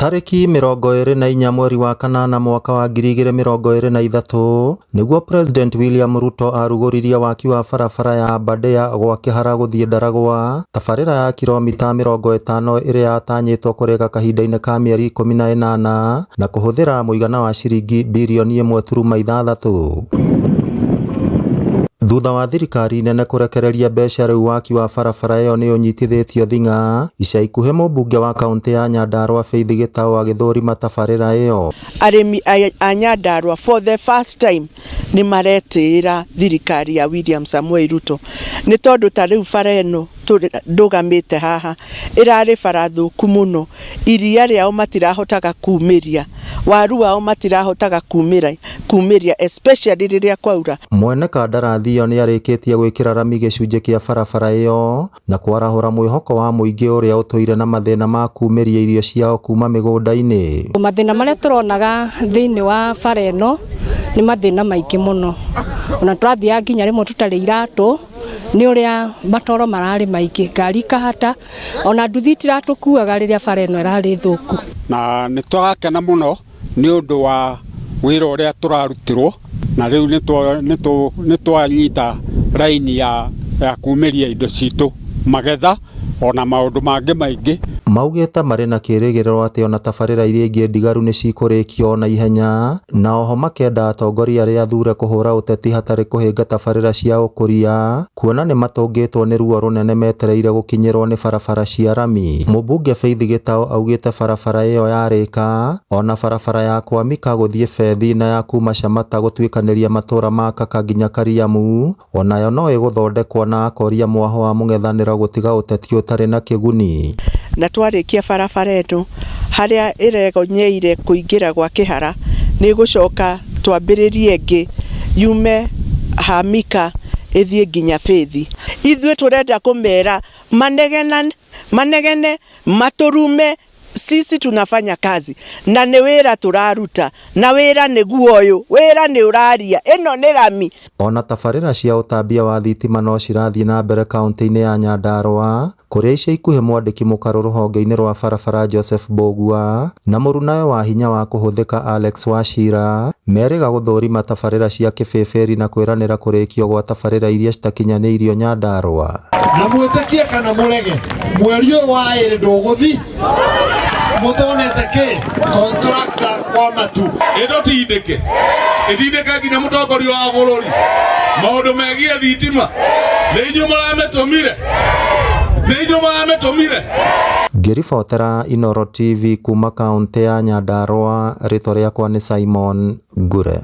Tarĩki 24 mweri wa kanana mwaka wa 2023 nĩguo President William Ruto arugũririe waki wa barabara ya Aberdare gwa Kĩhara gũthiĩ Ndaragwa, tabarĩra ya kilomita 50 ĩrĩa yatanyĩtwo kũrĩka kahinda-inĩ ka mĩeri 18 na kũhũthĩra mũigana wa ciringi birioni 1.6. Thutha wa thirikari nene kũrekereria mbeca rĩu waki wa barabara ĩyo nĩ ũnyitithĩtio thing'a. Ica ikuhĩ mũmbunge wa kaũntĩ ya Nyandarua Faith Gitau agĩthũrima tabarĩra ĩyo. Arĩmi a Nyandarua for the first time nĩ maretĩĩra thirikari ya William Samoei Ruto nĩ tondũ ta rĩu bara ĩno ndũgamĩte haha ĩrarĩ bara thũku mũno, iria rĩao matirahotaga kumĩria, waru wao matirahotaga kumĩria especially rĩrĩa kwaura. Mwene kandarathi ĩyo nĩarĩkĩtie gwĩkĩra rami gĩcunjĩ kĩa barabara ĩyo na kwarahũra mwĩhoko wa mũingĩ ũrĩa ũtũire na mathĩna ma kumĩria irio ciao kuma mĩgũnda-inĩ. Mathĩna marĩa tũronaga thĩinĩ wa bara ĩno nĩ mathĩna maingĩ mũno, ona tũrathiaga nginya rĩmwe tũtarĩ iratũ nĩ ũrĩa matoro mararĩ maingĩ, ngari ikahata, ona nduthi itiratũkuaga rĩrĩa bara ĩno ĩrarĩ thũku. Na nĩ tũrakena mũno nĩ ũndũ wa wĩra ũrĩa tũrarutirwo, na rĩu nĩ twanyita raini ya kumĩria indo citũ magetha ona maũndũ mangĩ maingĩ. Maugĩte marĩ na kĩrĩgĩrĩro atĩ ona tabarĩra iria ingĩ ndigaru nĩ cikũrĩkio na ihenya, na oho makenda atongoria arĩa athure kũhũra ũteti hatarĩ kũhĩnga tabarĩra cia ũkũria, kuona nĩ matũngĩtwo nĩ ruo rũnene metereire gũkinyĩrwo nĩ barabara cia rami. Mũmbunge Faith Gitau augĩte barabara ĩyo yarĩka ona barabara ya Kwamika gũthiĩ Bethi na ya kuma Shamata gũtuĩkanĩria matũra ma Kaka nginya Kariamu onayo no ĩgũthondekwo, na akoria mwaho wa mũng'ethanĩro gũtiga ũteti ũtarĩ na kĩguni. Na twarĩkia barabara ĩno harĩa ĩregonyeire kũingĩra gwa Kĩhara nĩ gũcoka twambĩrĩrie ĩngĩ yume Hamika ĩthiĩ nginya Bethi. Ithuĩ tũrenda kũmera manegene matũrume, sisi tunafanya kazi na nĩ wĩra tũraruta, na wĩra nĩguo ũyũ, wĩra nĩ ũraria, ĩno nĩ rami. Ona tabarĩra cia ũtambia wa thitima no cirathiĩ na mbere kaũntĩ-inĩ ya Nyandarua, kũrĩa ica ikuhĩ mwandĩki mũkarũ rũhonge-inĩ rwa barabara Joseph Mbũgua na mũrunawe wa hinya wa kũhũthĩka Alex Wachira merĩga gũthũrima tabarĩra cia kĩbĩbĩri na kwĩranĩra kũrĩkio gwa tabarĩra iria citakinyanĩirio Nyandarua. Na mwĩtĩkie kana mũrege, mweri ũyũ wa ĩrĩ ndũgũthi mũtonete kĩ contractor kwa matu ĩno tindĩke ĩtindĩke nginya mũtongoria wa bũrũri maũndũ megiĩ thitima nĩ inyuĩ mũramĩtũmire, nĩ inyuĩ mũramĩtũmire. Ngĩribotera Inooro TV kuma kaũntĩ ya Nyandarua, rĩtwa rĩakwa nĩ Simon Ngure.